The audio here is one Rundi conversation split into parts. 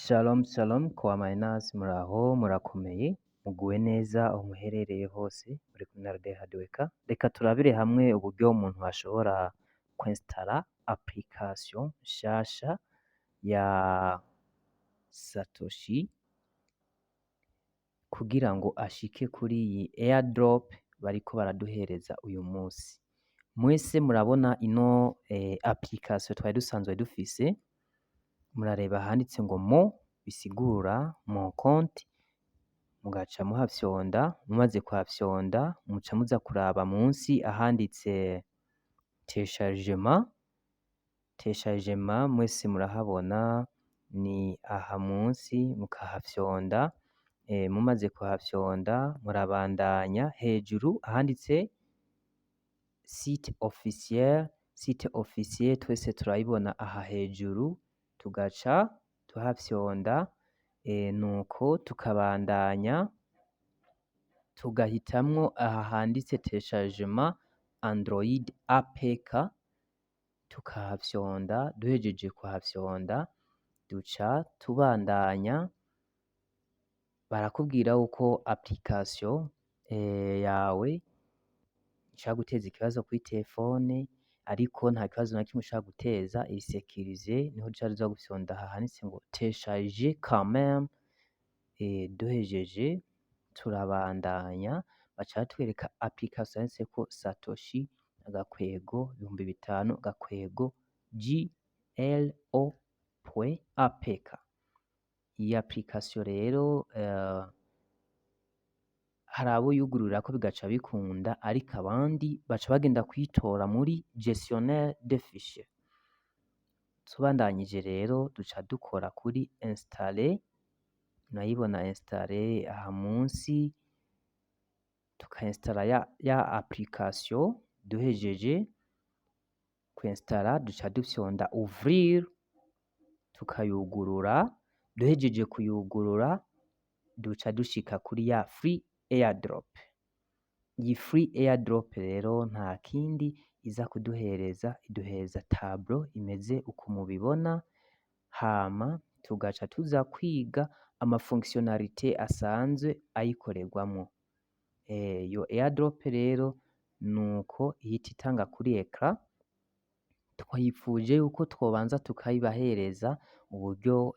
Shalom shalom kwa Mayinasi, muraho murakomeye, muguwe neza aho muherereye hose. Muri kumwe na Rede Hardworker. Reka turabire hamwe uburyo umuntu ashobora kwinstara application nshasha ya Satoshi kugira ngo ashike kuri iyi airdrop bariko baraduhereza uyu musi. Mwese murabona ino application twari dusanzwe dufise. Murareba ahanditse ngo "mon", bisigura "mon compte", mugaca muhafyonda. Mumaze kuhafyonda, muca muza kuraba munsi ahanditse "téléchargement". Téléchargement mwese murahabona, ni aha munsi, mukahafyonda. Mumaze kuhafyonda, murabandanya hejuru ahanditse "site officiel". Site officiel twese turayibona aha hejuru, tugaca tuhafyonda. Nuko tukabandanya, tugahitamwo aha handitse "téléchargement Android APK", tukahafyonda. Duhejeje kuhafyonda, duca tubandanya. Barakubwira yuko application yawe ishobora guteza ikibazo kuri telefone, ariko nta kibazo na kimwe ishobora guteza, iri sécurisé. Niho duca tuza gufyonda aha handitse ngo "télécharger quand même". Duhejeje turabandanya, baca batwereka application yanditseko Satoshi#5000#GLO.APK. Iyi application rero hari abo yugururirako bigaca bikunda, ariko abandi baca bagenda kuyitora muri gestionnaire de fichier. Tubandanyije rero, duca dukora kuri "installer". Murayibona "installer" aha munsi, tukainstara ya application. Duhejeje kuinstara, duca dufyonda "ouvrir", tukayugurura. Duhejeje kuyugurura, duca dushika kuri ya free airdrop. Iyi free airdrop rero nta kindi iza kuduhereza, iduhereza tableau imeze uku mubibona. Hama tugaca tuza kwiga ama fonctionnalité asanzwe ayikorerwamwo. Iyo airdrop rero nuko ihita itanga kuri écran. Twifuje yuko twobanza tukayibahereza uburyo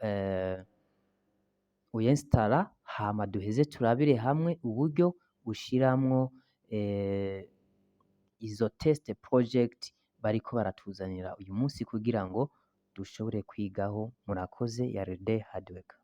uyinstara, hama duheze turabire hamwe uburyo ushiramwo izo test project bariko baratuzanira uyu munsi kugira ngo dushobore kwigaho. Murakoze, ya Rede Hardworker.